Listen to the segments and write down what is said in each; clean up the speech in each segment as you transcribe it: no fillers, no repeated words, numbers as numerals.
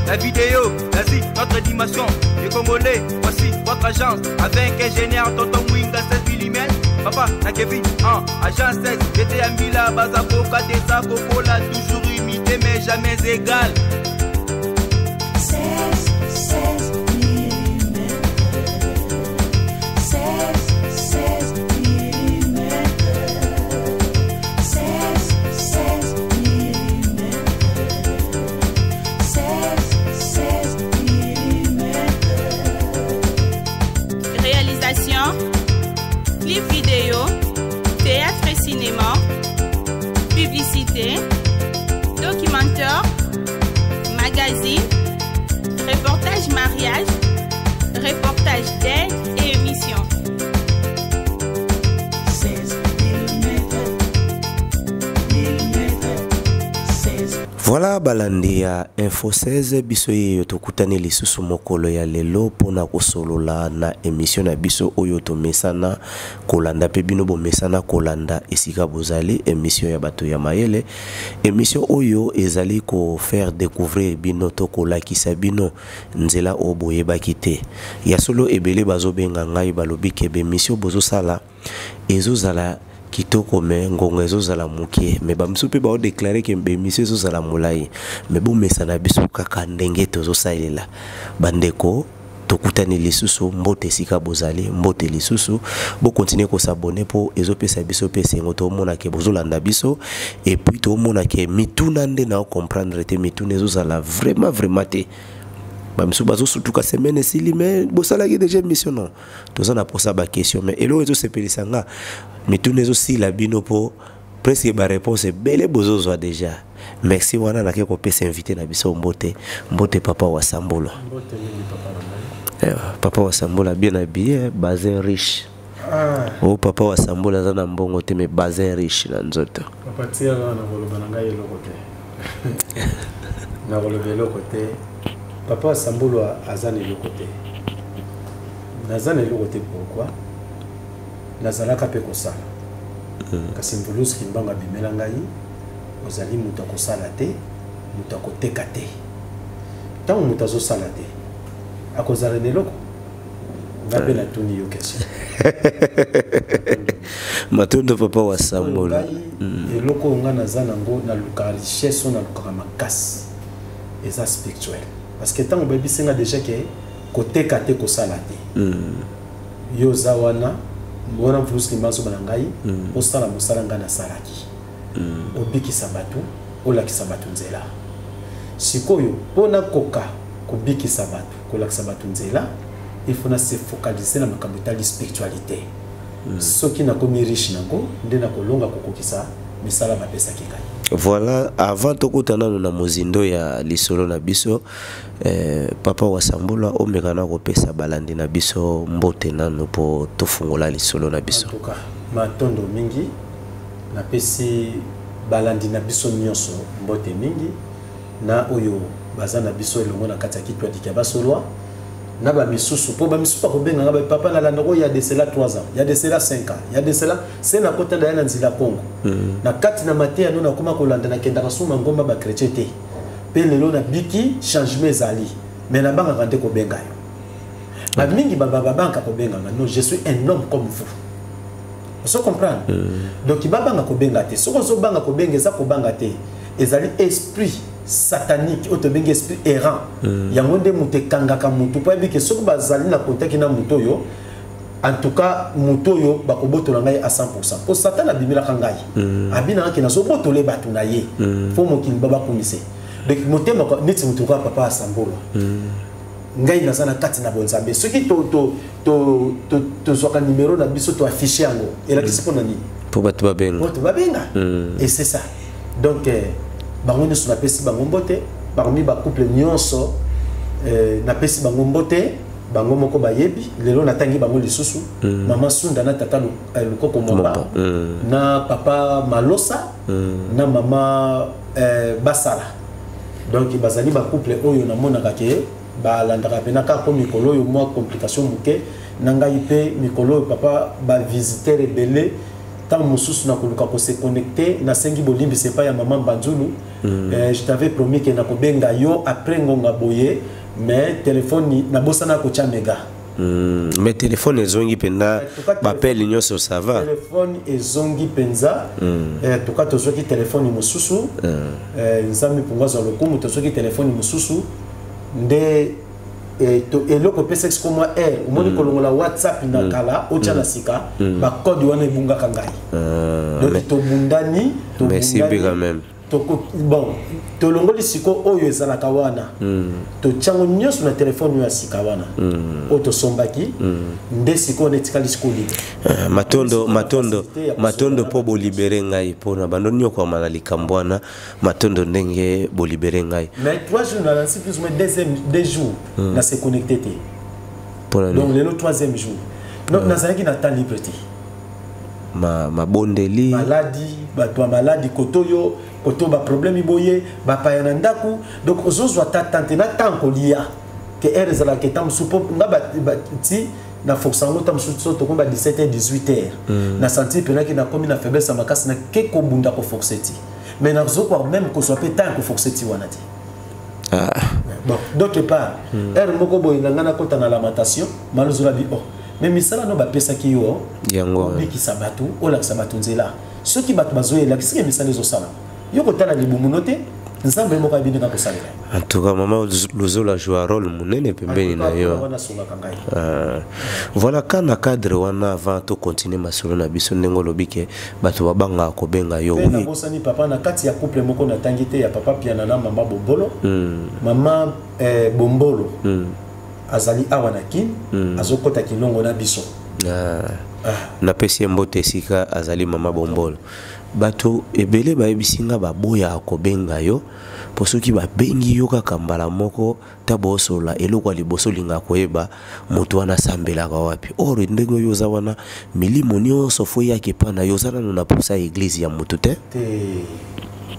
La vidéo, l'Asie, notre dimension. Les Congolais, voici votre agence. Avec ingénieur Tonton Mwinga 16 mm. Papa, na Kevin, 1, agence 16. J'étais à Mila, Bazakoka, Desa, Kokola, toujours imité mais jamais égal. 16, 16 mm. 16, 16 mm. 16, 16 mm. 16, 16 mm. Réalisation, clip vidéo, théâtre et cinéma, publicité, documentaire, magazine, reportage mariage, reportage d'aide et émission. 16 mm. 16. Voilà balandi ya Info 16, biso yeyo tokutani lisusu mokolo ya lelo mpona kosolola na émission na biso oyo tomesana kolanda mpe bino bomesana kolanda esika bozali, émission ya bato ya mayele, émission oyo ezali ko faire découvrir bino to kolakisa bino nzela oyo boyebaki te. Ya solo ebele bazobenga ngai balobi ke émission bozosala ezozala kitoko me ngonga ezozala moke, me bamisusu mpe baodeklare ke émission ezozala molai, me bomesana biso kaka ndenge tozosalela. Bandeko, tokutani lisusu, mbote esika bozali, mbote lisusu, bokontinue kosabone mpo ezopesa biso mpe esengo. Tomona ke bozolanda biso et puis tomona ke mituna nde na comprendre te, mituna ezozala vraiment vraiment te. Bamisusu bazosutuka semaine esili me bosalaki déjà émission. Non, toza na posa baquestion, mais eloko ezosepelisa nga, mituna ezosila bino mpo presque baréponse ebele bozozwa déjà. Merci. Wana nake kopesa invité na biso mbote. Mbote, papa Wasambola. Mbote mingi, papa na ngai. Papa Wasambola bien habillé, bazin riche. Ah, o papa Wasambola aza na mbongo te mais bazin riche na nzoto. Papa, tia kaka na koloba na ngai eloko te, na koloba eloko te. Papa Sambolo aza na eloko te, naza na eloko te. Pourquoi? Nazalaka mpe kosala, kasi Mvuluzi Kimbangu abimela ngai: ozali moto akosala te, moto akoteka te. Ntango moto azosala te, akozala na eloko? Nga mpe natuni yo question. Matondo, papa Wasambola. Ngai, eloko oyo ngai naza nango, nalukaka richesse oyo nalukaka makasi eza spirituel, parce que ntango bayebisi nga déjà ke koteka te, kosala te, yo oza wana wana, Mvuluzi Kimbangu azoba na ngai: osala mosala ngai nasalaki, obikisa bato, olakisa bato nzela. Sikoyo mpo nakoka kobikisa bato, kolakisa bato nzela, il faut na se focaliser na makambo etali spiritualité. Soki nakomi riche nango, nde nakolonga kokokisa misala bapesaki ngai. Voilà, avant tokota nano na mozindo ya lisolo na biso, papa Wasambola, omeka na kopesa balandi na biso mbote nano mpo tofungola lisolo na biso. En tout cas, matondo mingi. Napesi balandi na biso nyonso mbote mingi, na oyo baza na biso elongo na kati ya Kitwadiki ya Basolwa, na bamisusu, mpo bamisusu bakobenganga ba papa nalandako ya de cela 3 ans, ya de cela 5 ans, ya de cela se nakota daya na nzela Kongo, na kati na mateya no nakoma kolanda, nakendaka suma ngomba bachrétien te, mpe lelo nabiki, changement ezali, mais nabangaka nde kobenga yo. Bamingi babangaka kobenganga. Non, je suis un homme comme vous, ozo comprendre? Donc babanga kobenga te. Soki ozobanga kobenga, eza kobanga te, ezali esprit satanique oyo tobengi esprit errant. Yango nde moto ekangaka motu, mpo ayebi ke soki bazali na contact na motu oyo, en tout cas motu oyo bakobotola ngai à 100, mpo Satan abimelaka ngai, abinaka ke nazobotola bato na ye, fo mokili ba bakumise. Donc motema neti motu kaka papa Asambola, ngai naza na kati na bonzambe. Soki tozwaka numero na biso, toaffiche yango, elakisi mpo na nini? Mpo bato babenga. Bato babenga, et c'est ça. Donc bango nyonso napesi bango mbote, parmi bacouple nyonso, napesi bango mbote. Bango moko bayebi, lelo natangi bango lisusu: mama Sunda na tata Lukoko Mwamba, na papa Malosa, na mama Basala. Donc bazali bacouple oyo namonaka ke balandaka mpena kaka, mpo mikolo oyo mwa complication moke na ngai mpe mikolo oyo, papa, bavisiteur ebele. Ntango mosusu nakoluka kose connecter, nasengi bolimbisi epai ya mama Mbanzulu. Je t'avais promis ke nakobenga yo après ngonga boye, mais telefone nabosana kotya mega. Mais telefone ezongi mpenza, bapele nyonso, ça va? Telefone ezongi mpenza. Toka tozwaki telefone mosusu. Nzambe mpongo azwa lokumu. Tozwaki telefone mosusu nde eloko epesaki siko mwa aire. Omoni, kolongola WhatsApp na kala, otya na sika, bacode wana ebungaka ngai. Donc tobundani. Merci quand même. Bon, tolongoli siko oyo ezalaka wana, totiango nyonso na telefone oyo ya sika wana oyo tosombaki. Nde sikoyo na etikali sikoyo libre. Matondo, matondo, matondo mpo bolibérer ngai, mpona bando nyokwama na likambo wana. Matondo ndenge bolibérer ngai. Mais 3 jours nalansi, plus ou moins deuxième 2 jours na se connecté te. Donc lelo troisième jour. Donc nazalaki na temps libre te. Mabondeli. Maladi, bato ya maladi koto oyo, koto baproblème boye, bapaya na ndako. Donc ozozwa ta tante na temps kolia ke heure ezalaka eta mosusu, mpo nga ti na force yango ta mosusu so tokomi ba 17 h 18 h, na sentir mpenaki nakomi na faiblesse ya makasi, nake kobunda koforce ti, mais nazokoka même kozwa mpe temps ya koforce ti wana te. Bon, d'autre part, heure moko boye na ngai nakota na lamentation, malozola bi oh, mais misala no bapesaki yo, yango obikisa bato, olakisa bato nzela. Soki bato bazoyelaki, sike misala ezosala, yo kotala libumu no te. Nzambe moko ayebi ndenge akosalela. En tout cas, mama Luzola joue rôle monene pembeni na yo. Wana asungaka ngai. Voilà, ka na cadre wana, avant to continuer masolo na biso, ndenge olobi ke bato babangaka kobenga yo. Mpe nabosani, papa, na kati ya couple moko natangi te, ya papa Piana na mama Bombolo. Mama Bombolo azali awa na Kine, azokɔta kilongo na biso. Ah. Napesi ye mbote esika azali, mama Bombolo. Bato ebele bayebisi nga baboyaka kobenga yo, mpo soki babengi yo kaka mbala moko ta bosola, eloko ya liboso olingaka koyeba, moto wana asambelaka wapi. Or ndenge oyo oza wana, milimo nyonso fo eyaki epa na yo, oza nano na posa ya église ya motu te. Te,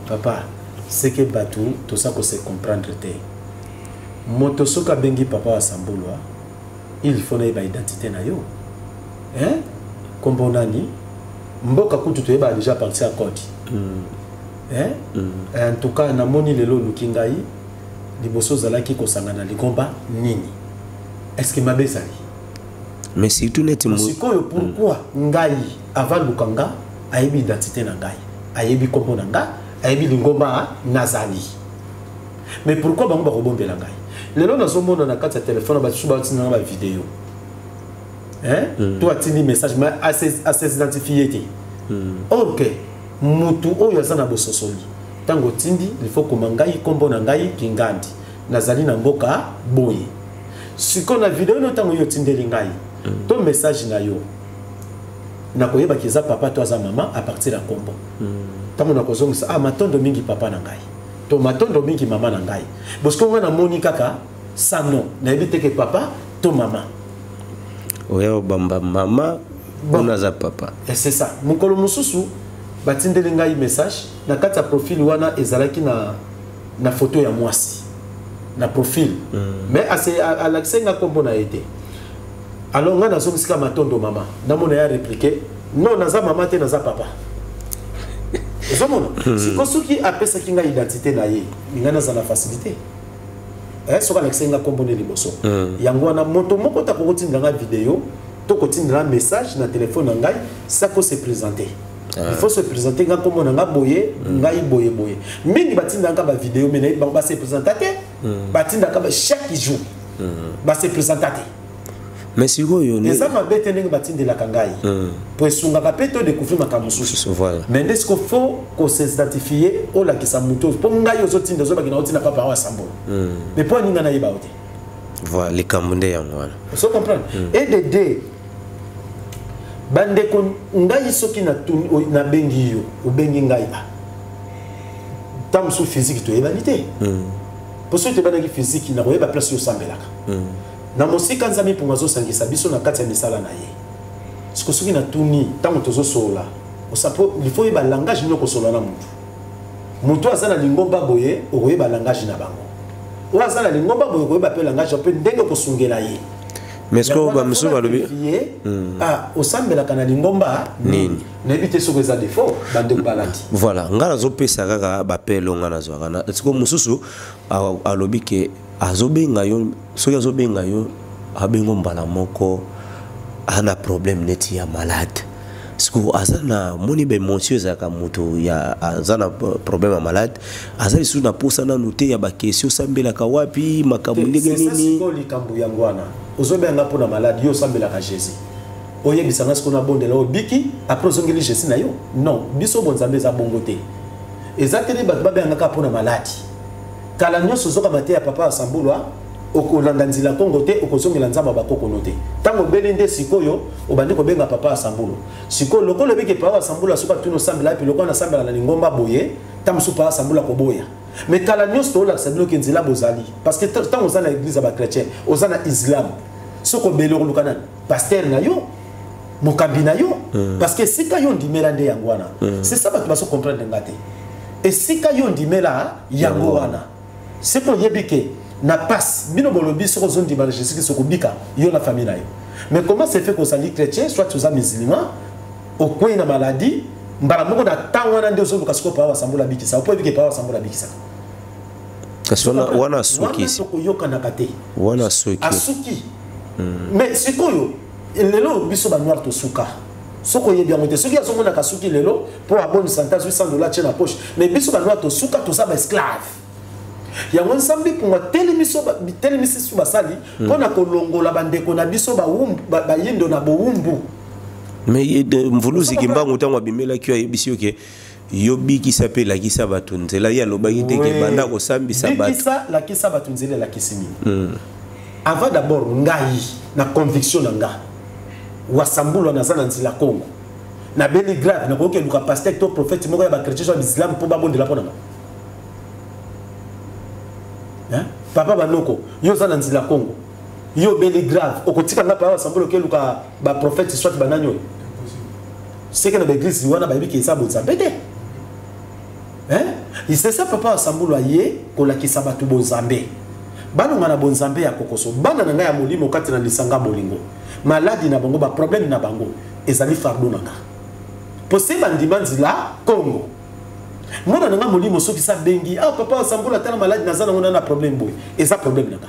papa, seke bato toza kose comprendre te. Moto soki abengi papa wa Sambulwa, il faut nayeba identité na yo, hein? Kombo nani, mboka kutu toyebaka déjà partir ya code, hein? En tout cas, namoni lelo oluki ngai. Liboso ozalaki kosanga na ligomba nini? Est ce que mabe ezali? Mais surtout neti Sikoyo pourquoi ngai, avant luka nga, ayebi identité na ngai, ayebi nkombo na nga, ayebi lingomba nazali, mais pourquoi bango bakobombela ngai? Lelo nazomona na kati ya telefone, basusu batinda nga bavideo, hein? To atindi message, mais as'identifier te. Or ke mutu oyo aza na bososoli, ntango otindi, il faut koma ngai nkombo na ngai Kingandi, nazali na mboka boye. Sikoyo na video no, ntango yo otindeli ngai to message na yo, nakoyebaki eza papa to aza mama à partir ya nkombo. Ntango nakozongisa: "Ah, matondo mingi papa na ngai" to "Matondo mingi mama na ngai." Bosiko ngai namoni kaka sano, nayebi te ke papa to mama. Oya obamba mama. Bon. Mpona aza papa. Et c'est ça. Mokolo mosusu batindeli ngai message, na kati ya profil wana ezalaki na photo ya mwasi na profil, mais alakisaki nga nkombo na ye te. Alors ngai nazongisika: "Matondo mama." Namona ya répliqué: "Non, naza mama te, naza papa." Ozomona siko, soki apesaki ngai identité na ye, ngai naza na facilité. Soki alakisaki nga nkombo nde liboso. Yango wana moto moko ta kokotindela nga video to kotindela message na telefone na ngai sako se présenter. Il faut se présenter: nga nkombo na nga boye, ngai boye boye. Mingi batindaka bavideo, mais nayebi bango base présenter te. Batindaka chaque jour, base présenter te. Mais sikoyo Eza mabe te ndenge batindelaka ngai, po esungaka mpe to découvrir makambo mosusu. Voilà. Mais nde siko faut kos'identifier, olakisa motu mpo ngai ozotinda, ozobaki na otinda papa awa Sambolo, mais mpo aninga nayeba yo te. Voilà, likambo nde yango wana. Ozo comprendre? Et de deux, bandeko, ngai soki nabengi yo, obengi ngai, ah, ntango mosusu physique toyebani te, mpo soki toyebanaki physique, nakoyeba place oyo osambelaka. Na mosika, Nzambe mpongo azosangisa biso na kati ya misala na ye. Siko soki natuni, ntango tozosolola, po il faut oyeba langage nini okosolola na motu. Motu aza na lingomba boye, okoyeba langage na bango. Oyo aza na lingomba boye, okoyeba mpe langage mpe ndenge okosungela ye. Mais est-ce que bamosusu balobi ah, osambelaka na lingomba nini? Nayebi te soki eza défaut, bandeko balandi. Voilà, ngai nazopesa kaka bapelo, ngai nazwaka na siko mosusu alobi ke azobenga yo, soki azobenga yo, abengo mbala moko ana problème neti ya malade. Siko aza na moni baémotion, ezalaka moto ya aza na problème ya malade, aza lisusu na posa nanu te ya baquestion osambelaka wapi, makambo ndenge nini. Sikoyo likambo yango wana, ozobenga mpona malade, yo osambelaka Jésus, oyebisanga sikoyo nabondela obiki, après ozongeli Jésus na yo. Non, biso bonzambe eza bongo te. Eza te nde bato babengaka mpona maladi. Kala nyonso ozokama te ya papa asambulwa, okolanda nzela Kongo te, okozongela Nzambe ya bakokono te. Ntango obeli nde sikoyo obandi kobenga papa asambulwa. Sikoyo lokola obiki papa asambulwa, soki atuni osambela epi, lokola nasambela na lingomba boye, ntango mosusu papa asambulwa koboya. Mais kala nyonso toolakisa bino ke nzela bozali, parce que ntango oza na église ya bachrétien, oza na islam, soki obeli okoluka nani? Pasteur na yo, mokambi na yo, parce que esika yo ndimela nde yango wana. C'est ça, bato bazo comprendre nga te. Esika yo ndimela yango wana, soki oyebi ke na passe bino bolobi, soki ozondima na Jésus Christ okobika yo na famille na yo. Mais comment se fait kozali chrétien, soit oza musulman, okwei na maladie, mbala moko na ntango wana nde ozoluka sikoyo papa basambola abikisa, opo oyebi ke papa basambola abikisaka? Kasi wana asuki. Wana tokoyokanaka te. Wana asuki. Asuki. Mais sikoyo lelo biso banoir tosuka, soki oyebi yango te, soki azomonaka suki lelo mpo abonisa nte azwi 100 dollar tie na poche. Mais biso banoir tosuka, toza baesclave. Yango Nzambe mpungu atelemisi biso basali mpo na kolongola bandeko na biso bayindo na bowumbu. Mais Mvuluzi Kimbangu, ntango abimelaki yo, ayebisi yo ke yo bikisa mpe elakisa bato nzela. Ye alobaki te ke banda kosambisa bato. Bikisa, lakisa bato nzela, elakisi nini? Avant d'abord, ngai na conviction na nga, Wasambulwa, naza na nzela Kongo, nabeli grave, nakoki eluka pasteur to prophète moko ya bachrétien to ya islam mpo babondela mpo na nga? Hein? Papa banoko, yo oza na nzela Kongo, yo obeli grave, okotika nga papa Wasambulwa oke eluka baprophète soit banani oyo seke na baeglise wana bayebi ke eza bonzambe te? Hein? C'est ça, papa Asambulwa ye kolakisa bato bonzambe, balonga na bonzambe ya kokoso. Bana na ngai ya molimo kati na lisanga bolingo, maladi na bango, baproblème na bango ezali fardeau na nga, po se bandima nzela Kongo. Mwana na ngai molimo, soki sa bengi: "Ah, papa Asambula, tala maladi naza nango, na problème boye," eza problème na nga.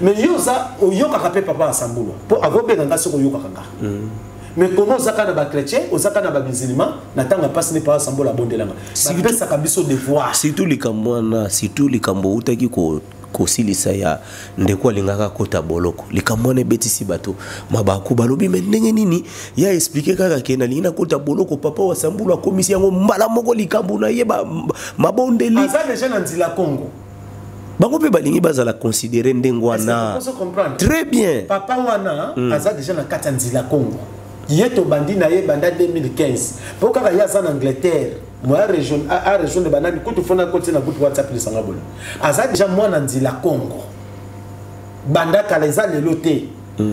Mais yo oza oyokaka mpe papa Asambulwa mpo akobenga nga soki oyokaka nga. Mais comment oza kaka na bachrétien, oza kaka na bamusulman, na ntango ya mpasi nde papa Asambola abondelanga? Bapesaka biso devoir. Surtout likambo wana, surtout likambo outaki kosilisa ya ndeko alingaka akota boloko, likambo wana ebetisi bato mabaku. Balobi: "Me ndenge nini ya expliquer kaka ke nalingi nakota boloko, papa wa Sambulu akomisi yango mbala moko likambo na ye mabondeli?" Aza déjà na nzela Congo. Bango mpe balingi bazala considéré ndenge wana. Ozo comprendre? Très bien. Papa wana aza déjà na kati ya nzela Congo. Ye tobandi na ye banda 2015, mpo kaka ye aza na Angleterre, mo arejoindre banani kutu fona akoti na groupe WhatsApp lisanga bola. Aza déjà mwana nzela Congo banda kala, eza lelo te.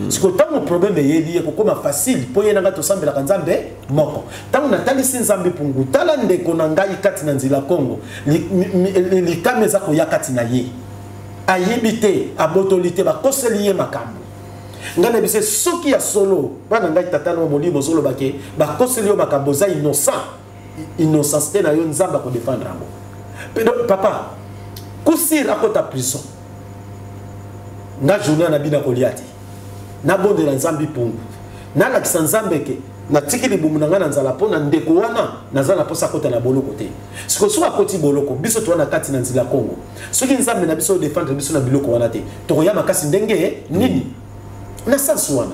Siko ntango problème eyeli ye, kokóma facile mpo ye na ngai tosambelaka Nzambe moko. Ntango natalisi Nzambe mpungu, tala ndeko na ngai kati na nzela Congo, likama eza koya kati na ye, ayebi te, abotoli te, bakoseli ye makambo. Ngai na biso, soki ya solo bana ngai, tata na molimo ozoloba ke bakoseli yo makambo, oza innocent, innocence te na yo, Nzambe akodefendre yango. Papa kusir akota prison, nga journée na bino akolia te, nabondela Nzambe mpungu, nalakisa Nzambe ke natiki libumu na ngai na nzala mpo na ndeko wana naza na mposa akota na boloko te. Siko soki akoti boloko, biso toza na kati na nzela Kongo, soki Nzambe na biso odefendre biso na biloko wana te, tokoya makasi ndenge nini na sens wana?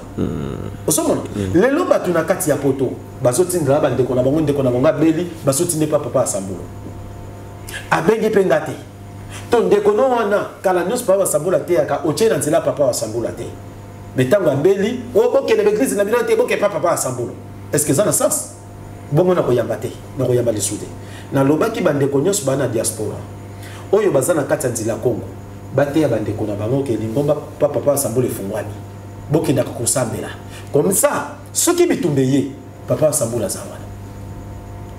Ozomona lelo bato na kati ya poto bazotindela bandeko na bango, ndeko na bango abeli, bazotinde mpa papa Asambulo, abengi mpe nga te. To ndeko no wana, kala nyonso papa Basambula teyaka, otie na nzela papa Basambula te, mais ntango abeli, o bokende baeglise na bino te, boke pa papa Asambula. Est ce que eza na sens bongo? Nakoyamba te, nakoyamba lisu te. Nalobaki bandeko nyonso baa na diaspora oyo baza na kati ya nzela Kongo, bateya bandeko na bango ke lingomba pa papa Asambula efungwami, bokendaka kosambela. Comme ça soki bitumba eye, papa Asambula aza wana.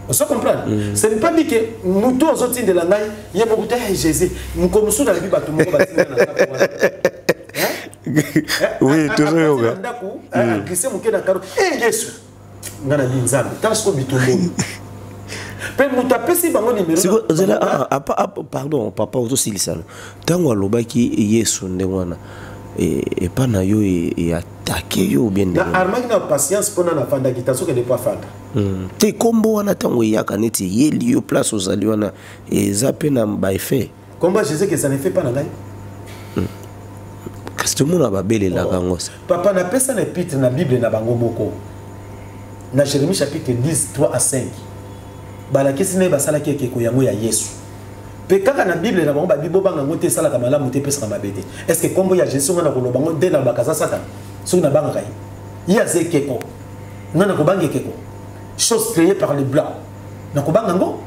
Ozo comprendre? Ce n'est pas dit que moto ozotindela ngai ye moko te. Hey, Jésus, moko mosusu nalobi, bato moko batinda na ndako wana. Hein? Oui, tozoyoka. Ndako aglisse moke na karo e Yesu. Nga na bi Nzambe, tala sikoyo bitumba oyo. Mpe moto apesi bango nimero. Zela, pardon papa, ozosilisana. Ntango alobaki Yesu ndenge wana, epa na yo eatake yo bien? Na armaki na patience mpona nafandaki ta soki ndepo afanda. Te, nkombo wana ntango eyaka neti eyeli yo, place ozali wana eza mpe na baeffet. Kombo ya Jésus eza na effet mpa na ngai. Kasi tomona babelelaka yango. Papa, napesa na épître na Bible na bango moko, na Jérémie chapitre 10, 3 à 5, balakisi ndenge basalaki ekeko yango ya Yesu. Mpe kaka na Bible na bango babi bobanga yango te, esalaka malamu te, epesaka mabe te. Est ce que nkombo ya Jésus nga na koloba ngo nde nalobaka aza Satana? Soki nabangaka ye, ye aza ekeko, nga nakobanga ekeko, chose créée par le blanc, nakobanga yango?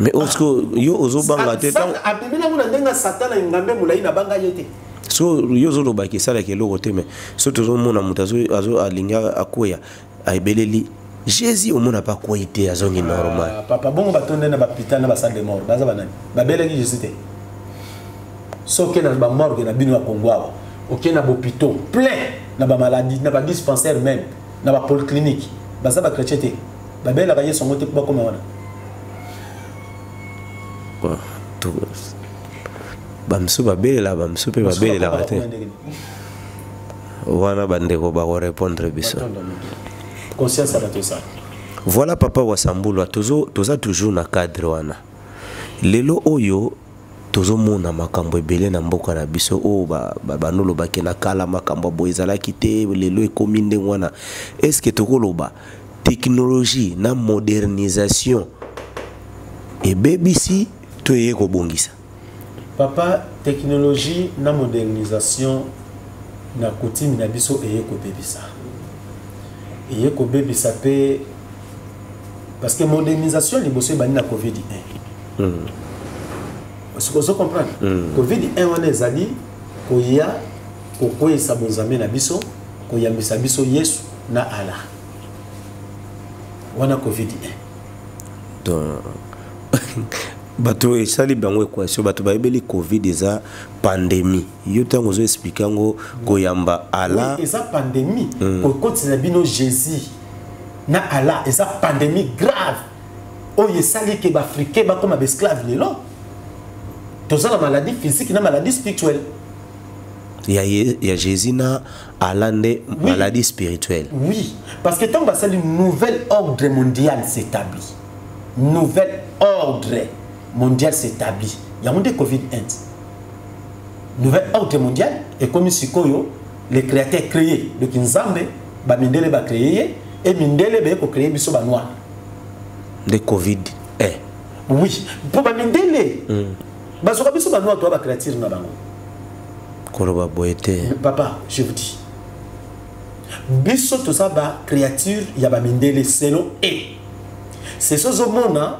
Mais osko yo ozobanga te? Abimi nango na ndenge ya Satana, engambe molai, nabanga ye te. So yo ozolobaki esalaki eloko te, mais so tozomona moto alingi akweya, ayebeleli Jésus, omona mpe akwei te, azongi normal. Ah, papa, bongo batonde na bahôpital na basalle de mort, baza banani? Babelaki Jésus te. So oke na bamorgue na bino ya Congo awa, oke na bahôpitaux plein na bamaladi, na badispensaire, même na bapolyclinique, baza bachrétien te. Babelaka Yesu yango te mpo bakoma wana. Bon, bamisusu babelelaka, bamisusu mpe babelelaka te. Wana bandeko bakorépondre biso. Conscience ya bato esala. Voilà, papa Wasambulwa, toza toujours na cadre wana. Lelo oyo tozomona makambo ebele na mboka na biso oyo banolobaki na kala, makambo ya boye ezalaki te, lelo ekomi ndenge wana. Est ce que tokoloba technologie na modernisation ebebisi to eye kobongisa? Papa, technologie na modernisation na coutume na biso eye kobebisa, eye kobebisa mpe, parce que modernisation liboso ebandi na Covid 1. Ozo comprendre? Covid 1 wana ezali koya kokweyisa bonzambe na biso, koyambisa biso Yesu na Allah. Wana Covid 1. Donc bato esali bango équation, bato bayebeli Covid eza pandémie. Yo ntango ozo expliquer yango koyamba Allah. Oui, eza pandémie. Kokotisa bino Jésus na Allah eza pandémie grave oyo esali ke baafricain bakóma baesclave. Lelo toza na maladie physique na maladie spirituelle. Ya Jésus na Allah nde. Oui. Maladie spirituelle. Oui, parce que ntango basali nouvel ordre mondial s'établit, nouvel ordre mondial s'établit, yango nde Covid 1. Nouvel ordre mondial ekomi sikoyo, le créateur créé, donc Nzambe, bamindele bacréé ye e mindele baye kocréer biso banoir. Nde Covid 1. Oui, mpo bamindele bazwaka biso banoir toya bacréature na bango. Koloba boye te. Papa, je vous dis, biso toza bacréature ya bamindele selon e seso. Ozomona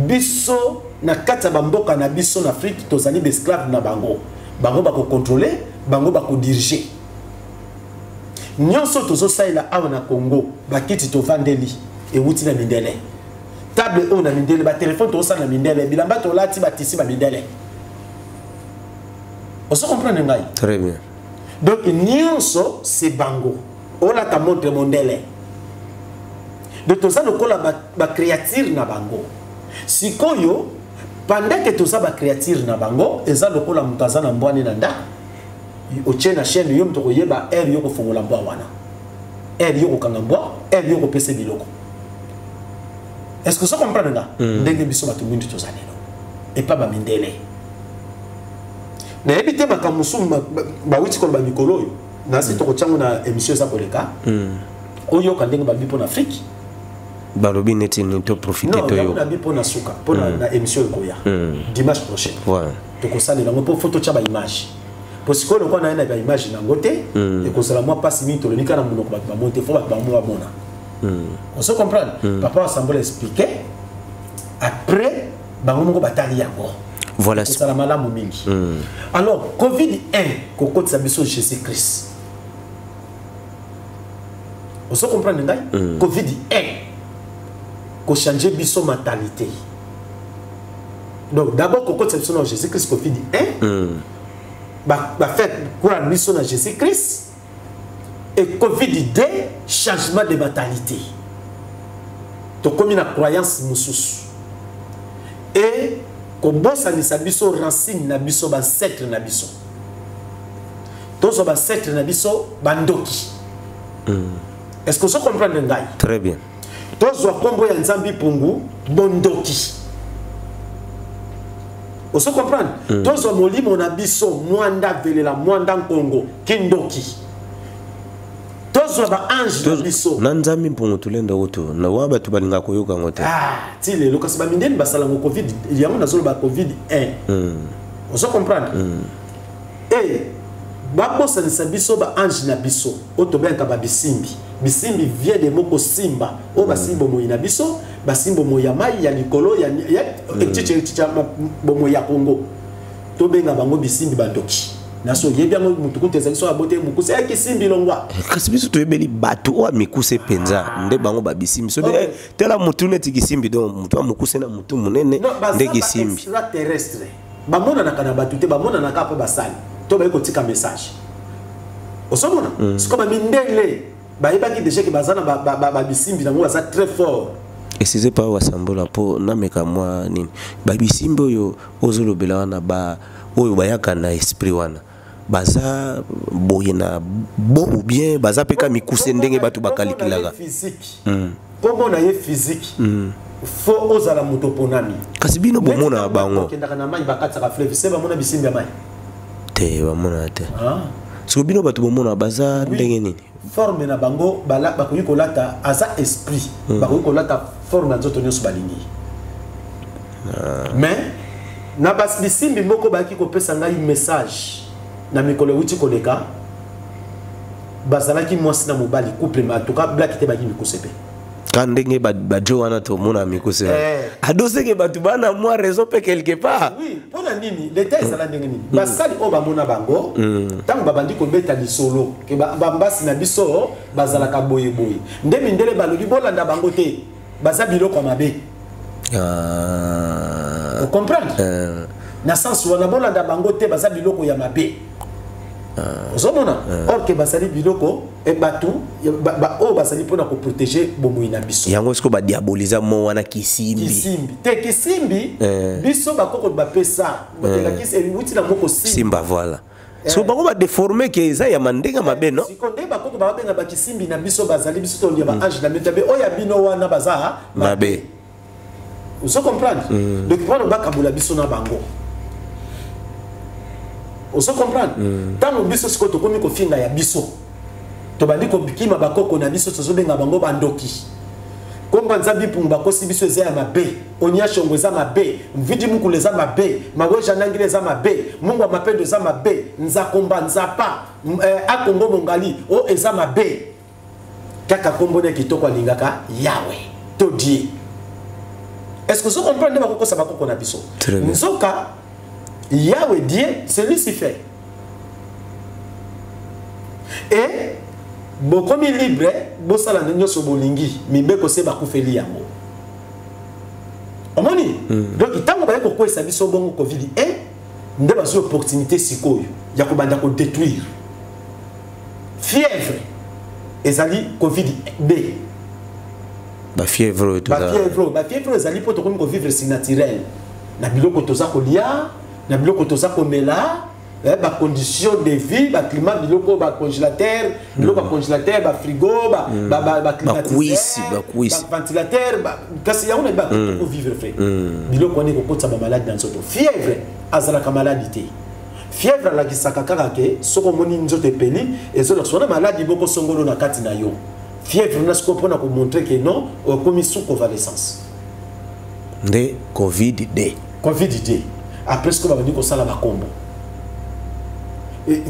biso na kati ya bamboka na biso na Afrique, tozali baesclave na bango. Bango bakocontrôle, bango bakodirige nyonso. Tozosalela awa na Congo, bakiti tovandeli ewuti na mindele, table oyo na mindele, batelefone tozosala na mindele, bilamba tolati batisi bamindele. Ozo comprendre ngai? Très bien. Donc nyonso c'est bango. Olata montre mondele. Donc toza lokola bacréature na bango. Sikoyo pendant que toza bacréature na bango, eza lokola moto aza na mbwani na ndako, otie na chaîne, yo moto koyeba heure yo kofongola mbwa wana, heure yo kokanga mbwa, heure yo kopesa biloko. Est ce que ozo comprendre nga? Ndenge biso bato mwindu toza lelo epa bamindele, nayebi te makambo mosusu bawuti koloba mikolo oyo nasi tokotiango na émission eza koleka. Oyoka ndenge balobi mpo na Afrique. Balobi neti nini? To profite. Non, yango toyoka. nabi mpo na suka, mpo na émission ekoya dimanche prochain. Tokosalela yango mpo fo totya baimage, po sikoyo lokola naye na baimage nango te, ekozala mwa mpasi mingi. Tolobi kaka na monoko, bato bamoni te, fo bato bamo bamona. Ozo comprendre? Papa Asambola expliqué, après bango moko batali yango. Kozala malamu mingi. Alors Covid 1 kokotisa biso Jésus Christ, ozo comprendre ngai? Covid 1 kochange biso mentalité. Donc d'abord kokotisa biso na Jésus Christ, Covid 1. Bafaire croire biso na Jésus Christ. Et Covid 2, changement de mentalité, tokomi na croyance mosusu e kobosanisa biso racine na biso, baancêtre na biso. Tozwa baancêtre na biso bandoki. Est ce que ozo comprendre ngai? Très bien. Tozwa nkombo ya Nzambi Pungu bondoki, ozo comprendre? Tozwa molimo na biso Mwanda Velela, Mwanda Nkongo, kindoki. Tozwa baange na biso. Na Nzambi Mpungu Tulenda kutu na wa bato balingaka koyoka yango te. Ah, ti lelo kasi bamindeni basala yango. Covid yango nazoloba, Covid 1, ozo comprendre? E babosanisa biso baange na biso oyo tobengaka babisimbi. Bisimbi vient de moko simba, oyo basimbi bomoi na biso, basimbi bomoi ya mai ya likolo ya etiti, bomoi ya Kongo. Tobenga bango bisimbi bandoki. Naso oyebi yango, mutu kutu ezali so abote mokuse ya kisimbi longwa. Kasi biso toyebeli bato oyo amikuse mpenza nde bango babisimbi so. Tala mutu neti kisimbi, donc mutu amokuse na mutu monene nde kisimbi. Extraterrestre bamonanaka na bato te, bamonanaka mpo basali to baye kotika message, ozomona? Sikoyo bamindele bayebaki déjà ke baza na babisimbi nango, baza très fort. Excuse pa wasambola mpo nameka mwa nini. Babisimbi oyo ozolobela wana, ba oyo bayaka na esprit wana, baza boye na bo ou bien baza mpe ka mikuse ndenge bato bakalikilaka? Nkombo na ye physique, fo ozala moto ponami. Kasi bino bomonaka bango? Okendaka na mai, bakatisaka fleuve, se bamona bisimbi ya mai. Te, bamonaka te. Siko bino bato bomonaka, baza ndenge nini? Forme na bango, bakoki kolata, aza esprit, bakoki kolata forme ya nzoto nyonso balingi. Mais na bisimbi moko bayaki kopesa ngai message na mikolo euti koleka, bazalaki mwasi na mobali, couple, mais en tout cas blaki te, baki mikuse mpe. Ka ndenge bajo wana tomona mikuse, adoseke bato bana mwa raison mpe quelque part. Oui, mpona nini? Leta ezala ndenge nini? Basali oyo bamona bango, ntango babandi kobeta lisolo ke bambasi na biso bazalaka boyeboye, nde mindele balobi bolanda bango te, baza biloko ya mabe. Ocomprendre? Na sens wana, bolanda bango te, baza biloko ya mabe, ozomona? Or ke bazali biloko bato oyo bazali mpona koprotéger bomoi na biso. Yango sikoyo badiaboliza mo wana kisimbi. Kisimbi te, kisimbi biso bakoko bapesa elakisi ewuti na moko simba. Simba, voilà. So bango badéforme ke eza ya mandenge mabe, no? Siko nde bakoko babenga bakisimbi na biso, bazali biso tolia baange na metabe oyo ya bino wana baza mabe. Ozo comprendre? Donc mpona bakabola biso na bango, ozo comprendre? Ntango biso sikoyo tokomi kofinga ya biso, tobandi kokima bakoko na biso, tozobenga bango bandoki. Komba Nzambi Mpungu bakosi biso, eza ya mabe. Onia Shongo eza mabe, Mvidi Mukulu eza mabe, Maweja Nangile eza mabe, Mungu wa Mapendo eza mabe, Nzakomba Nzapa, Akongo Mongali o eza mabe. Kaka kombo na kitoko alingaka, Yawe to Dieu. Est ce que ozo comprendre nde bakokosa bakoko na biso? Nzoka Yawe Dieu, c'est Lucifer. E bokomi libre, bosala nde nyonso bolingi, mibeko se bakufeli yango, omoni? Donc ntango baye kokwesa biso bongo Covid 1, nde bazwi opportunité sikoyo ya kobanda kodétruire. Fièvre ezali Covid b. Bafièvre oyo? Bafièvre ezali mpo tokomi kovivre surnaturel na biloko toza kolia, na biloko toza komela, bacondition de vie, baclimat, biloko bacongélateur, biloko bacongélateur, bafrigo, baventilateur. Kasi yango na bakovivre fe biloko wana ekokotisa bamaladi na nzoto. Fièvre azalaka maladi te. Fièvre alakisaka kaka ke soki omoni nzoto epeli, ezolakisa wana maladi moko songolo na kati na yo. Fièvre na sikoyo mpona komontrer ke non, okomi sous convalescence. Nde Covid d. Covid d. Après sikoyo babandi kosala bakombo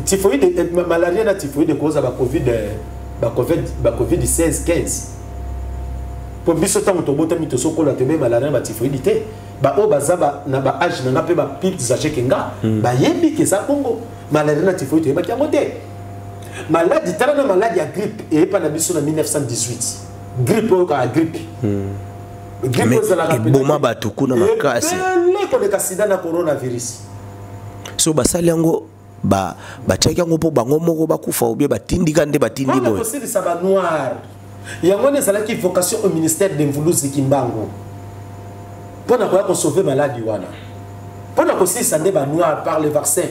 typhoïde, malaria na typhoïde koza bacovid, bacovid 16, 15. Mpo biso ntango tobotami, tosokola, tobe malaria na batyphoïde te. Baoyo baza na baage na nga mpe baplus âgé ke nga, bayebi ke eza bongo. Malaria na typhoïde toyebaki yango te. Maladi, tala na maladi ya grippe eyepa na biso na 1918. Grippe oyo kaka grippe, grippe ezalaka eboma bato kuna makasi. Ebele koleka sida na coronavirus. So basali yango. Batiaki yango mpo bango moko bakufa obie batindika nde batindi mpona boye. Kosilisa banoir yango wana ezalaki vocation au ministère de Mvuluzi Kimbangu mpona koya kosauve maladi wana, mpona kosilisa nde banoir par le vaccin.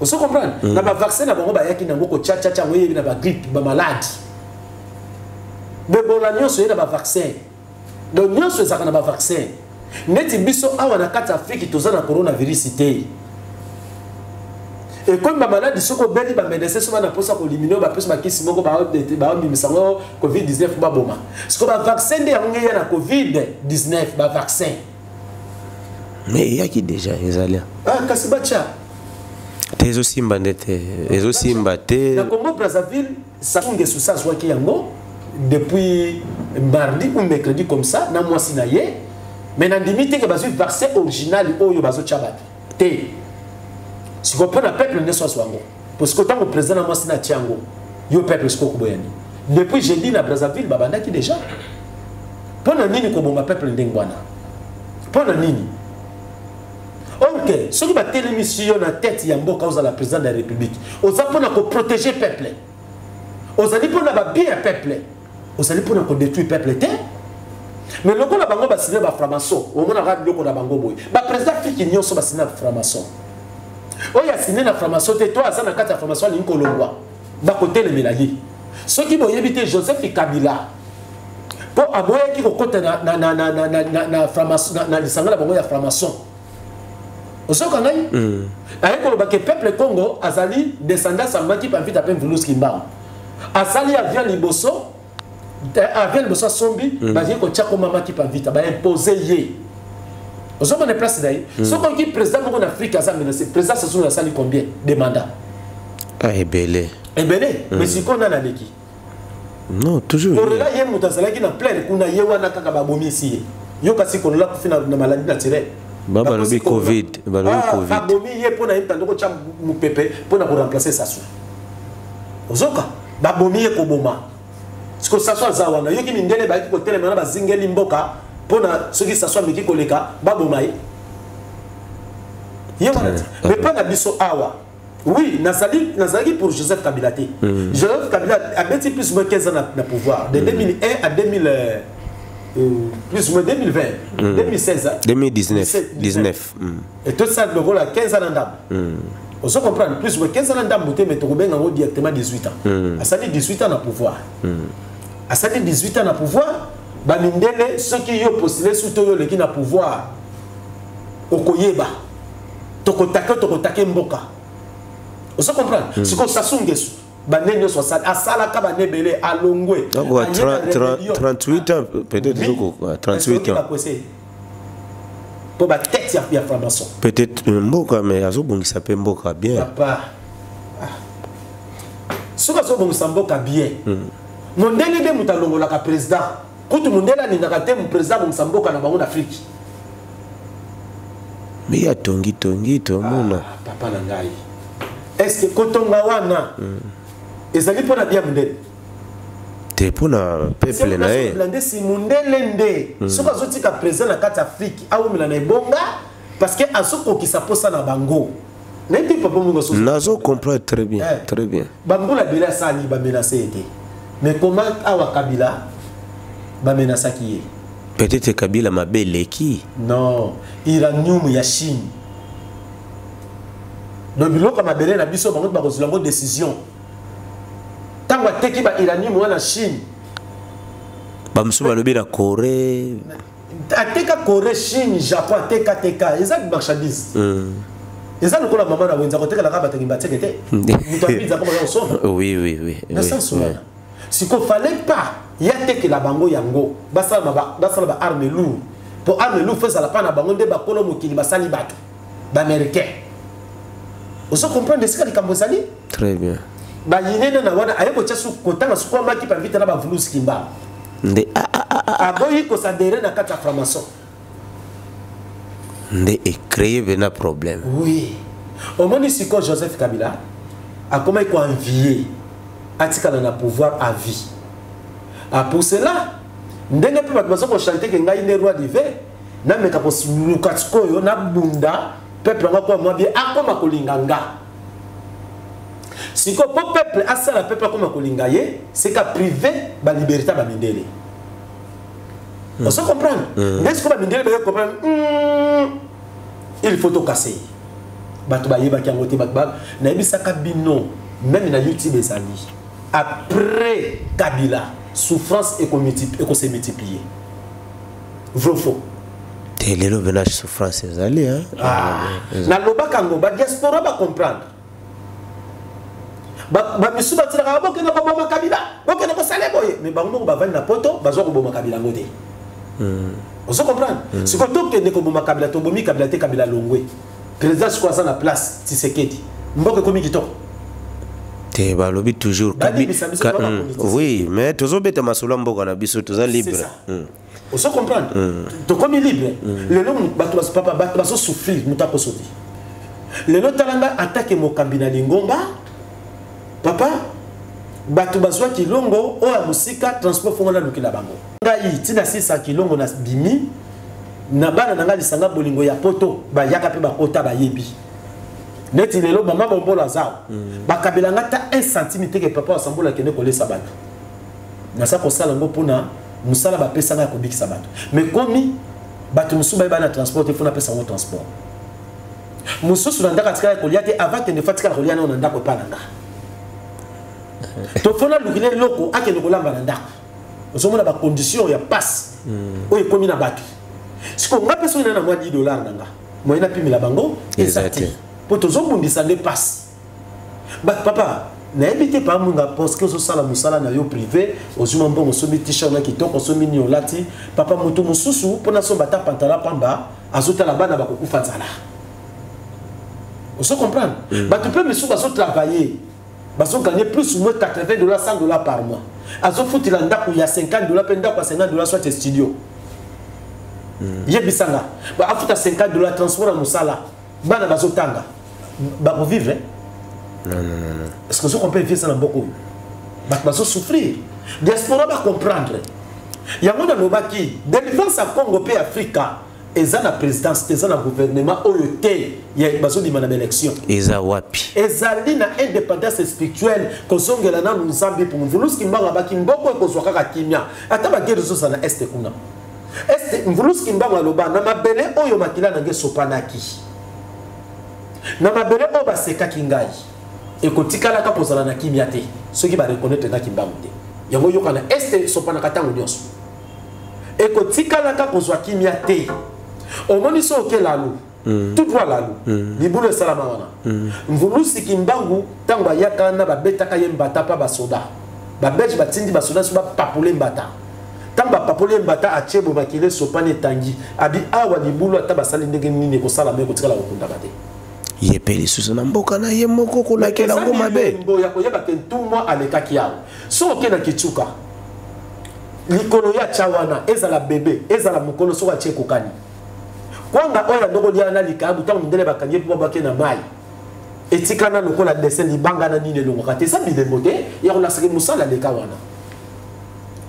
Ozo comprendre? Na bavaccin na bango bayaki nango kotiatiatia yango, eyebi na bagrippe, bamaladi bebola nyonso ye na bavaccin. Donc nyonso ezalaka na bavaccin. Neti biso awa na kati ya Afrike toza na coronavirus te, ekomi bamaladi. Soki obeli, bamédecin so bana mposa kolimine oyo, bapesi bakisi moko, baobimisa yango COVID-19, baboma. Siko bavaccin nde yango ngeya na COVID-19, bavaccin. Mais eyaki déjà, ezali. Ah, kasi batya. Te, ezosimba nde te, ezosimba te. Na Congo Brazzaville, Sassou Nguesso sa azwaki yango depuis mardi ou mercredi comme ça na mwasi na ye, mais nandimi te ke bazwi vaccin original oyo bazotya bato te. Sikoyo mpo na peuple nyonso azwa yango, parce que ntango président na mwasi na atia yango, yo peuple sikoyo koboya nini? Depuis jeudi na Brazzaville babandaki déjà. Mpo na nini koboma peuple ndenge wana? Mpo na nini? Ok, soki batelemisi yo na tête ya mboka, ozala président de la République, oza mpona koprotéger peuple, ozali mpona babien ya peuple, ozali mpona kodétruire peuple te. Mais lokola bango basine bafranc-maçon, omonaka biloko na bango boye. Baprésident Afrique nyonso basine na franc-maçon. Oyo asine na franc-maçon te to aza na kati ya franc-maçon, alingi kolongwa, bakotelemela ye. Soki boyebi te, Joseph Kabila mpo aboyaki kokɔta na na lisanga na bango ya franc-maçon. Ozoka ngai? Aye koloba ke peuple Congo azali descendance ya Maki Pamvita mpe Mvuluzi Kimbangu. Asali avion liboso, avion liboso asombi, bazali kotia koma Maki Pamvita, baimpose ye. Ozomona place na ye? Soki oki président moko na Afrique aza menacé, président Sassou asali combien de mandat? Ah, ebele. Ebele. Mais sikoyo nani aleki? Non, toujours. Korela ye moto azalaki na pleine kuna, ye wana kaka babomisi ye. Yo kasi kolola kufi na maladie naturelle. Ba balobi Covid, balobi Covid. Babomi ye mpo na ye mtando kotya mopepe mpo na koremplace Sassou. Ozoka babomi ye koboma. Siko Sassou aza wana, yoki mindele bayaki kotelema na bazingeli mboka mpo na soki Sassou ameki koleka, baboma ye. Ye wana te. Mais mpo na biso awa, oui, nazali, nazalaki pour Joseph Kabila te. Joseph Kabila abeti plus ou moins 15 ans na pouvoir, de 2001 à 2000, plus ou moins 2020, 2016, hein? 2019. 17, 19. Et tout ça lokola 15 ans na ndambo. Ozo comprendre? Plus ou moins 15 ans na ndambo te, mais tokobenga yango directement 18 ans. Asali 18 ans na pouvoir, asali 18 ans na pouvoir. Bamindele, soki yo postule surtout, yo oleki na pouvoir, okoyeba tokotake, tokotake mboka. Ozo comprendre? Sikoyo Sassou Nguesso, bane nyonso asali, asalaka bane ebele, alongwe. Donc, Aye na 30, rébellion. 38 ans, peut-être. Oui. 38 ans. Bakwese mpo batete ya franc-maçon. Peut-être mboka, mais azobongisa mpe mboka bien. Papa, ah. Soki azobongisa mboka bien, mondele nde moto alongolaka président. Kutu mondele alingaka te président abongisa mboka na bango na Afrique. Mais ya tongi tongi tomona. Ah, papa na ngai, est ce que kotonga wana ezali mpo na bia mondele? Te, mpona peuple na ye. Nde si mondele nde soki azotika président na kati ya Afrique awumela na ebonga, parce que azokokisa mposa na bango. Nayebi te, papa Mungu. Nazo comprendre très bien. Eh. Très bien. Bambula ebele asali, bamenace ye te. Mais comment awa Kabila bamenasaki ye? Peut-être Kabila mabe eleki. Non, uranium ya Chine. Donc biloko ya mabele na biso, bango bakozwela yango décision. Ntango ateki ba uranium wana Chine. Bamosusu balobi na Corée. Ateka Corée, Chine, Japon, ateka teka, eza marchandise. Eza lokola mama na wenza kotekelaka bato batieke te, moto abizaka baza kosomba. Na sens wana, siko fallait pas ye atekela bango yango, basala ba arme lourd, po arme lourd fo ezala mpa na bango nde bakolo mokili basali bato baaméricain. Ozo comprendre esika likambo ezali? Très bien. Bayinene na wana aye kotia su kotanga suku amaki pavita na bavulusi Kimbangu. Nde ah, ah, ah, ah. Aboyi kosadere na kati ya franc-maçon. Nde ecréer pena problème. Oui, omoni sikoyo Joseph Kabila akomaki koenvie atikala na pouvoir à vie. Ah, pour cela, ndenge mpe bato baza kochante ke ngai nde roi divin, nameka koluka sikoyo nabunda. Peuple yango akoma mwa bien, akoma kolinga nga. Sikoyo mpo peuple asala, peuple akoma kolinga ye, seka privé baliberté ya bamindele. Ozo comprendre? Nde sikoyo bamindele baye comprendre, il faut tokase ye. Bato bayebaki yango te. Bato nayebisaka bino, même na YouTube ezali, après Kabila souffrance ekose multiplier. Vrai, faux? Te, lelo mpena souffrance ezali, hein? Ah, nalobaka yango, badiaspora bacomprendre. Bamisu batilaka bokende koboma Kabila, bokende kosala boye, mais bango moko bavandi na Poto, bazwa koboma Kabila yango te. Ozo comprendre? Sikoyo tokende koboma Kabila, tobomi Kabila te, Kabila longwe, président sikoyo aza na place Tshisekedi, mboka ekomi kitoko. Te, balobi toujours Balibisa biso, toza bapoliticien. Oui, mais tozobeta masolo ya mboka na biso, toza libre. C'est ça. Ozo comprendre? Tokomi libre lelo. Bato papa, bato bazosouffrir, moto akoso te. Lelo tala nga, atake mokambi na lingomba, papa, bato bazwaki longo oyo ya mosika, transport fongo nalukela bango. Ngai ntina sisa kilongo na bimi na bana na ngai, lisanga bolingo ya Poto, bayaka mpe bakota, bayebi neti lelo mama Bombolo aza, bakabela nga ta 1 centime te ke papa asambola akende kolesa bato. Naza kosala yango mpona mosala bapesanga ya kobikisa bato, mais komi bato mosusu bayeba na transport te, fo napesa yango transport. Mosusu na ndako atikala kolia te, avant kende fo atikala kolia nao na ndako epa na nga, to fo nalukila eloko akende kolamba na ndako. Ozomona bacondition ya pasi oyo ekomi na bato. Sikoyo nga mpe soki na mwa 10 $ na nga, moye napimela bango eza Eza te, te. mpo tozobundisa nde pasi. Bato, papa, nayebi te, pamunga, parce que ozosala mosala na yo privé, ozwi mwa mbongo, osombi t-shirt na kitoko, osombi nini, olati. Papa, moto mosusu mpo nasomba ata pantalon pamba, azotala bana bakokufa nzala. Ozo comprendre? Bato mpe misusu bazotravailler, bazoganye plus ou moins 80 $, 100 $ par mois, azofutela ndako ya 50 $, mpe ndako ya 50 $, soit studio. Yebisanga, afuta 50 $ transport ya mosala, bana bazotanga, bakovivre? Non, non, non, non. Est ce que ozo comprendre vie eza na mboka oyo? Bato bazosouffrir, diaspora bacomprendre yango. Nalobaki délivrance ya Congo mpe Afrika eza na présidence te, eza na gouvernement oyo te bazobima na baélection. Eza wapi? Ezali na indépendance spirituelle, kozongela nanu Nzambe. Mpo Mvuluzi Kimbangu abaki mboko ekozwa kaka kimia, ata baguerre ezozala na Est kuna. Est, Mvuluzi Kimbangu aloba na mabele oyo makila nange esopanaki, na mabele oyo basekaki ngai, ekotikalaka kozala na kimia te soki bareconnaître nga Kimbangu te. Yango yoka, na Est esopanaka ntango nyonso, ekotikalaka kozwa kimia te. Omoni, so oke lalu, tout droit lalu, libulu esalama wana. Mvulusi Kimbangu, ntango ayaka wana, babetaka ye mbata mpa basoda babelge, batindi basoda so bapapole mbata. Ntango bapapoli ye mbata, atie boye, makili esopani, etangi, abi awa libulu, ata basali ndenge nini, ekosalama, ekotikala kokundaka te. Ye mpe lisusu na mboka na ye moko kolakela yango mabe. Elembo ya koyeba ke ntumwa alekaki awa. So oke na Kitsuka, likolo ya tya wana, ezala bebe, ezala mokolo, soki atie, ekokani. Kwanga oyo andoko lia na likayabu, ntango mindele bakangi ye mpo babwaki na mai, etikana lokola dessin, libanga na nini, elongwaka te. Eza bilembo te ya kolakisaka mosala aleka wana.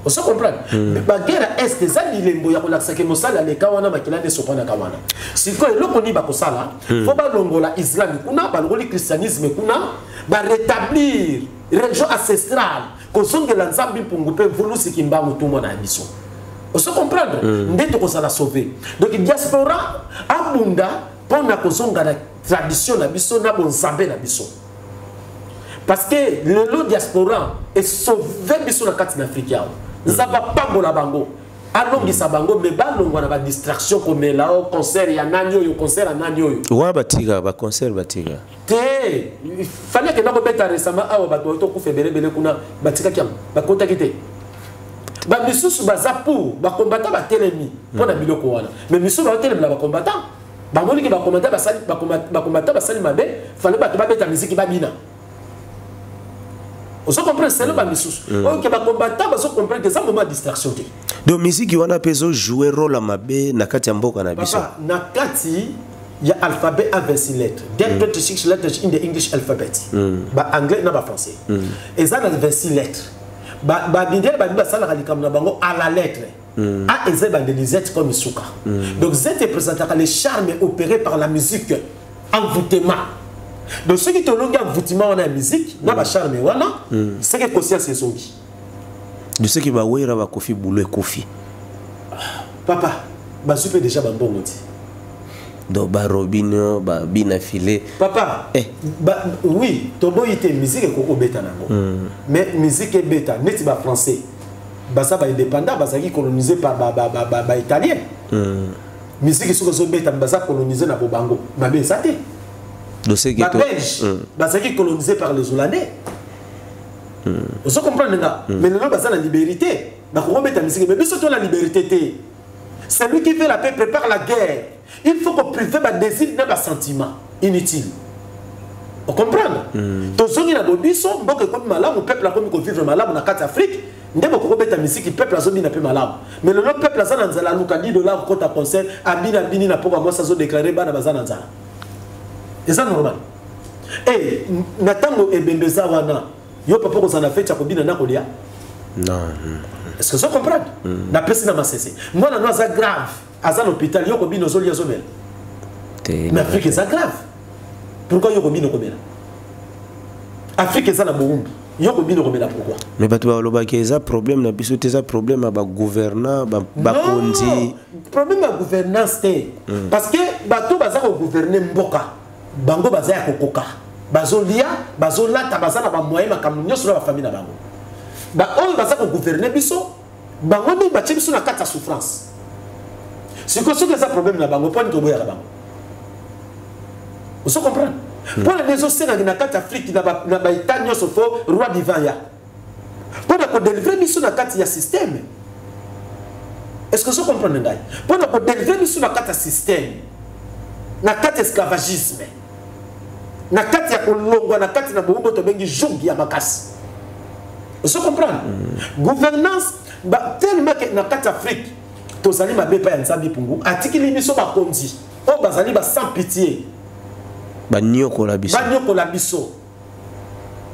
Ozo comprendre? Baguerre ya Est eza bilembo ya kolakisaka mosala aleka wana, makila nde esopanaka wana. Sikoyo eloko nini bakosala? Fo balongola islam kuna, balongoli christianisme kuna, barétablir religion ancestrale, kozongela Nzambe Mpungu mpe Mvulusi Kimbangu, tumwa na biso. Ozo comprendre? Nde tokozala sauvé. Donc diaspora abunda mpona kozonga na tradition na biso, na bonzambe na biso, parce que lelo diaspora esauve biso na kati na Afrique awa. Nzambe apambola bango, alongisa bango, mais balongwa na badistraction, komela o concert ya nani oyo, concert ya nani oyo. Wana batika baconcert, batika. Te, fali akenda kobeta récemment awa, bato bauti okufa ebelebele kuna, batikaki yango, bakotaki te. Bamisusu baza pour bacombattant, batelemi mpo na biloko wana, mais misusu baotelemela bacombattant, bamoniki bacombattant basali mabe, fale bato babeta miziki, babina. Ozo comprendre? Selo bamisusu oyo ke bacombattant bazo comprendre ke eza moment ya distraction te. Donc miziki wana mpe ezojoue rôle ya mabe na kati ya mboka na biso. Papa, na kati ya alphabet a 26 lettres. There 26 letters in the English alphabet. Ba anglais na ba français. Eza na 26 lettres. Ba ba bindele ba basalaka likambo na bango à la lettre. A eza ebandeli, Z comme suka. Donc Z représentaka les charmes opérés par la musique. Envoûtement. Donc soki tolongi envoûtement wana ya musique na bacharme wana, seke conscience ezongi. De soki bawera bakofi, bulo ekofi. Papa, bazwi mpe déjà bambongo ti. Donc barobino babina file. Papa, Eh. ba, oui, toboyi te, musique ekoki kobeta nango, mais musique ebeta neti bafrançais baza baindépendant, bazalaki colonisé par baitalien. Musique soki ezobeta, baza colonisé na bobango, mabe eza te. Donc soki to Babelge bazalaki colonisé par les Hollandais, ozo comprendre nga? Mais lelo baza na liberté, bakoki kobeta musique. Mais biso to na liberté te. Celui qui veut la paix prépare la guerre. Il faut qu'on prive badésir na basentiment inutile, ocomprendre? Tozongi na bobiso, mboka ekomi malamu, peuple akomi kovivre malamu na kati ya Afrique, nde bokoki kobeta misiki, peuple azobina mpe malamu. Mais lelo peuple aza na nzala, aluka 10 $ kokota concert, abini, abini na poko, mwasi azodéclarer bana baza na nzala. Eza normal? E na ntango ebembe eza wana, yo papa kozala na feti ya kobina na kolia? Non. Est ce que ozo comprendre? Napesi na masese, mwana no aza grave, aza na hôpital, yo kobina, ozolia, ozomela? Te. Mais Afrique eza grave, pourquoi yo kobina, komela? Afrique eza na bowumbu, yo kobina, komela, pourquoi? Mais bato balobaki eza problème na biso te, eza problème ya bagouvernant, bakonzi. Non, problème ya gouvernance te, parce que bato baza kogouverne mboka, bango baza ya kokoka, bazolia, bazolata, baza na bamoyen, makambo nyonso na bafamille na bango. Baoyo baza kogouverne biso, bango nde batie biso na kati ya souffrance. Sikoyo soki eza problème na bango, mponi toboyaka bango? Ozo comprendre? Mpona nde ezosengaki na kati ya Afrique, na baétat nyonso, faut roi divin ya mpona kodélivrer biso na kati ya système. Est ce que ozo comprendre ngai? Mpona kodélivrer biso na kati ya système, na kati ya esclavagisme, na kati ya kolongwa na kati na bowumbu tobengi joug ya makasi. Ozo comprendre? Gouvernance tellement ke na kati ya Afrique tozali mabe epai ya Nzambe Pungu, atikili biso bakonzi oyo bazali ba sans pitié. Baniokola biso. Banyokola biso,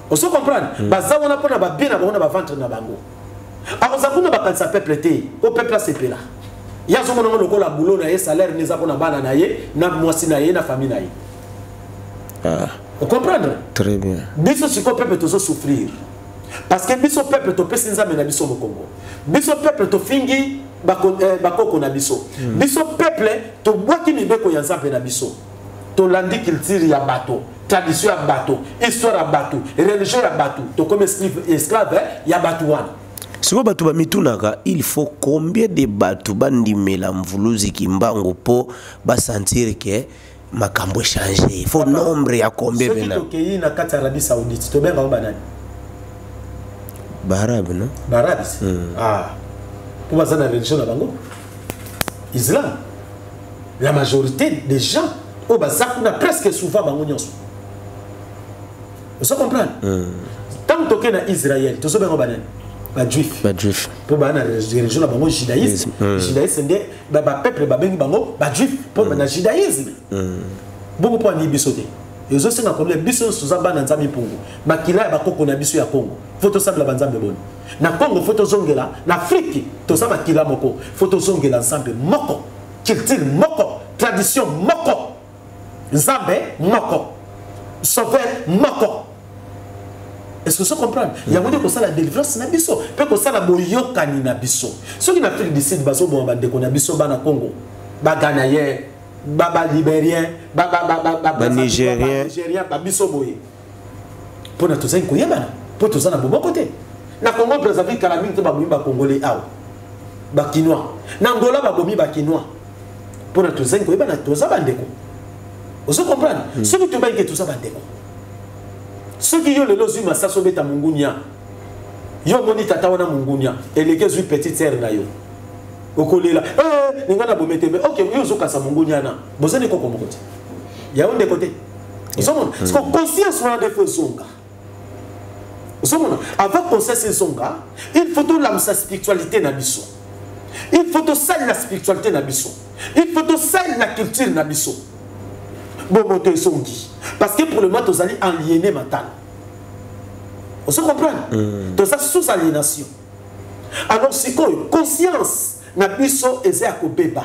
ozo comprendre? Baza wana mpona babie na bango na baventre na bango. Akoza kuna bakanisa peuple te, o peuple asepela, ye azomona ngo lokola boulot na ye, salaire ne eza mpona bana na ye, na mwasi na ye, na famille na ye. Ah, ocomprendre? Très bien. Biso sikoyo peuple tozosouffrir parce que biso peuple topesi Nzambe na biso mokongo, biso peuple tofingi bakoko na biso, biso peuple tobwaki mibeko ya Nzambe na biso, tolandi culture ya bato, tradition ya bato, histoire ya bato, religion ya bato, tokomi esclave ya bato wana. Sikoyo bato bamitunaka, il faut combien de bato bandimela Mvuluzi Kimbangu mpo basentir ke makambo echange? Il faut nombre ya combien? Soki pena tokei na kati ya Arabie Saoudite, tobenga ngo banani? Baarabe, no? Baarabes, ah, mpo baza na religion na bango, islam. La majorité des gens oyo baza kuna, presque souvent bango nyonso, ozo comprendre? Ntango tokei na Israel, tozobenga banani? Bajuif. Bajuif. Mpo baa na religion na bango, judaïsme. Judaïsme nde bapeuple babengi bango bajuif mpo na judaïsme. Bongo mpo ani biso te ezosenga problème? Biso nyonso toza bana Nzambe Mpungu, makila ya bakoko na biso ya Kongo. Faut tosambela banzambe boni na Kongo, faut tozongela na Afrique, toza makila moko, faut tozongela Nzambe moko, culture moko, tradition moko, Nzambe moko, sauveur moko. Est ce que ozo comprendre? Yango nde kosala délivrance na biso mpe kosala boyokani na biso. Soki na Afrique du Sud bazoboma bandeko na biso bana Congo, baghanayens, balibérien, Banigérien. Banigérien, babiso boye, mpona tozali koyebana, mpo toza na bomoko te. Na Congo Brazzaville, kala mingi te, babomi bacongolais awa, bakinois. Na Angola, babomi bakinois, mpona tozali koyebana, toza bandeko. Ozo comprendre? Soki tobangi ke toza bandeko, soki yo lelo ozwi masasi, obeta mongunia, yo omoni tata wana mongunia eleki, ezwi petite sœur na yo, okolela: "Eh, ninga na bome te." Mais ok, yo ozokasa mongunia na bozali koko moko te, yayo ndeko te. Ozomona? Siko conscience wana nde faut ezonga. Ozomona? Avant conscience ezonga, il faut tolamusa spiritualité na biso, il faut tosalela spiritualité na biso, il faut tosalela culture na biso, bomoto ezongi. Parce que pour le moment tozali aliéné mental, ozo comprendre? Toza sous aliénation. Alors sikoyo conscience na biso eza ya kobeba,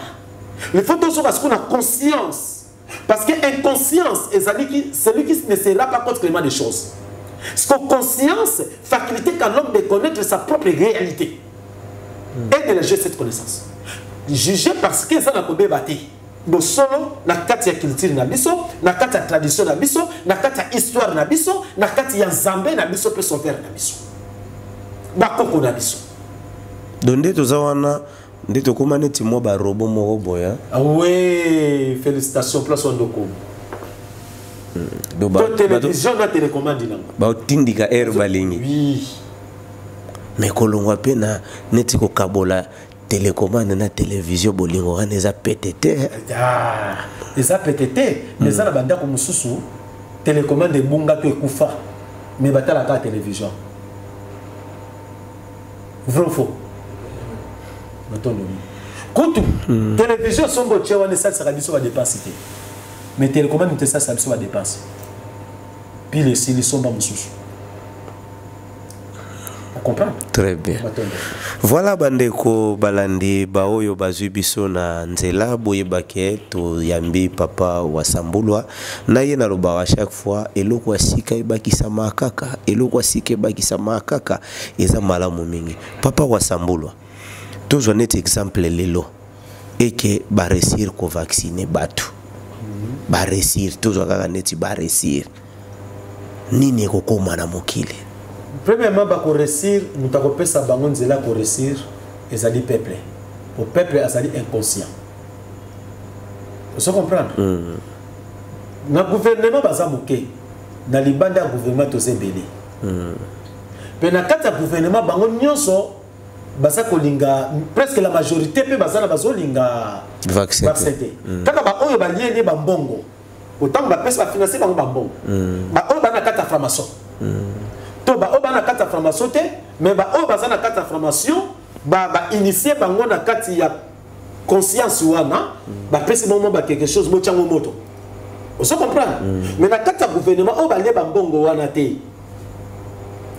il faut tozoka sikoyo na conscience. Parce que inconscience ezali qui celui qui ne sera pas compte clairement des choses. Ce que conscience, faculté qu'à l'homme de connaître sa propre réalité et de juger cette connaissance. Juger parce que eza na kobeba te. Bosolo na kati ya culture na biso, na kati ya tradition na biso, na kati ya histoire na biso, na kati ya Nzambe na biso mpe sauveur na biso, bakoko na biso. Donc nde toza wana nde tokóma neti mwa barobo moko boye. Ah oui, félicitations, place wana ndoko. To télévision na télécommande nango. Baotindika aire balingi. Oui. Mais kolongwa mpe na neti kokabola télécommande na télévision, bolingo wana eza pete te. Ah, eza pete te, mais eza na bandako mosusu télécommande ebunga to ekufa, mais batalaka télévision. Vrai ou faux? Matondo. Kutu télévision sombo tie wana esalisaka biso badépenses te, mais télécommande moto esalisaka biso badépenses. Pile esili, somba mosusu. Comprendre? Très bien. Matondo. Voilà, bandeko balandi baoyo bazwi biso na nzela, boyebake toyambi papa Wasambulwa na ye. Nalobaka chaque fois, eloko ya sika ebakisama kaka, eloko ya sika ebakisama kaka, eza malamu mingi. Papa Wasambulwa, tozwa neti exemple lelo eke baréussir kovacciner bato, baréussir, tozwa kaka neti baréussir, nini ekokóma na mokili? Premièrement, bakoréussir, moto akopesa bango nzela ya koréussir ezali peuple, po peuple azali inconscient. Ozo comprendre? Na gouvernement baza moke, na libanda ya gouvernement toza ebele. Mpe na kati ya gouvernement, bango nyonso baza kolinga, presque la majorité mpe baza na bazolinga vaccin te. Vaccin te. Kaka baoyo balie nde bambongo, otango bapesi bafinancer bango bambongo, baoyo baza na kati ya franc-maçon to baoyo baza na kati ya franc-maçon te, mais baoyo baza na kati ya franc-maçon, bainitier bango na kati ya conscience wana, bapesi bango mwa ba quelque chose, botiango moto. Ozo comprendre? Mais na kati ya gouvernement, oyo balie bambongo wana te,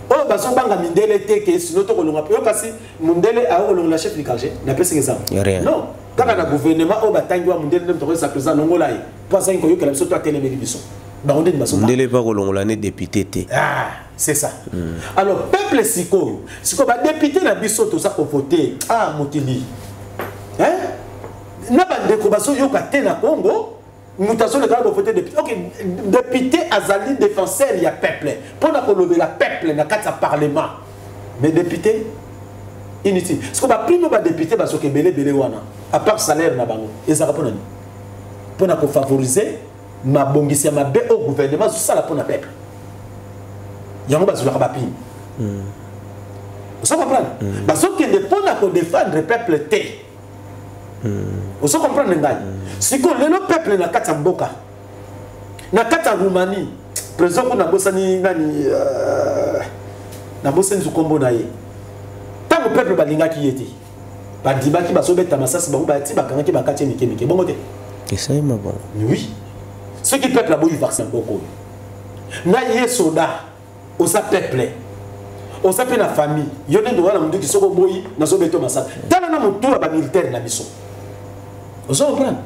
oyo bazobanga mindele te ke sino tokolonga yo, kasi mondele akolongola chef du quartier, napesiki exemple. Rien. Non, kaka na gouvernement oyo batangi wa mondele nde moto akoyesa président longola ye mpo azangi koyokela biso to atelemeli biso, bango ndeni bazobanga. Ndele mpa kolongola ne député te. Ah, c'est ça. Alors peuple sikoyo, sikoyo badéputé na biso toza kovote, ah mokili, hein? Na bandeko bazoyoka te na Congo, moto azoleka na bovote député. Ok, député azali défenseur ya peuple mpona kolobela peuple na kati ya parlement, mais député inutile. Sikoyo baprime badéputé bazoka ebele ebele wana, à part salaire na bango, ezalaka mpona nini? Mpona kofavoriser mabongisi ya mabe oyo gouvernement azosala mpona peuple. Yango bazwelaka baprime. Ozo comprendre? Bazokende mpona kodéfendre peuple te. Ozo comprendre ngai? Sikoyo lelo peuple na kati ya mboka, na kati ya Roumanie, président kuna nabosani nani, nabosani nkombo na ye, ntango peuple balingaki ye te, bandimaki bazobeta masasi, bango bati bakangaki bakati ye mike mike, bongo te? Esalema bongo. Oui, soki peuple aboyi vaccin, mboka oyo na ye soda oza peuple, oza mpe na famille yo nde oza na monduki, soki oboyi nazobeta masasi. Tala na motu ya bamilitaire na biso. Ozo comprendre?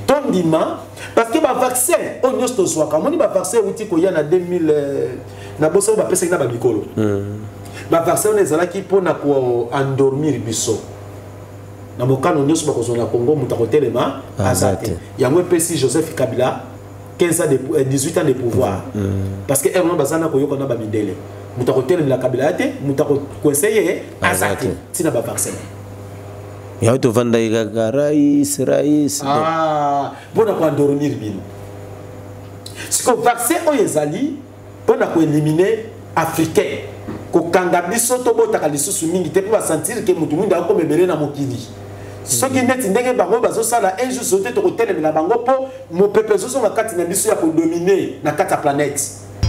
Tondima, parce que bavaccin oyo nyonso tozwaka, omoni bavaccin euti koya na 2000, na boso oyo bapesaki na bamikolo, bavaccin wana ezalaki mpona koendormir biso. Na mokano nyonso bakozwa na Congo, moto akotelema aza te. Yango epesi Joseph Kabila 15 ans de, 18 ans de pouvoir, parce que ere baza na koyoka na bamindele, moto akotelemela Kabila ya te, moto akocoincer ye aza te. Ntina bavaccin. Yango tovandaki kaka rais rais. Ah, mpona koendormir bino. Siko vaccin oyo ezali mpona koéliminer africain, kokanga biso tobotaka lisusu mingi te, mpo basentir ke motu mwindu akoma ebele na mokili. Soki neti ndenge bango bazosala, un jour soki te tokotelemela bango, mpo mopepe ezozonga kati na biso ya kodominer na kati ya planète.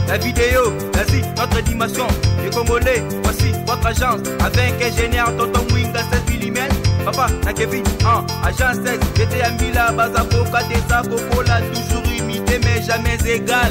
La vidéo, l'Asie, notre dimension. Les Congolais, voici votre agence. Avec ingénieur Tonton Mwinga 16 mm. Papa, na Kevin, 1, agence 16. J'étais à Mila, Bazakoka, Desa, Kokola, toujours imité, mais jamais égal.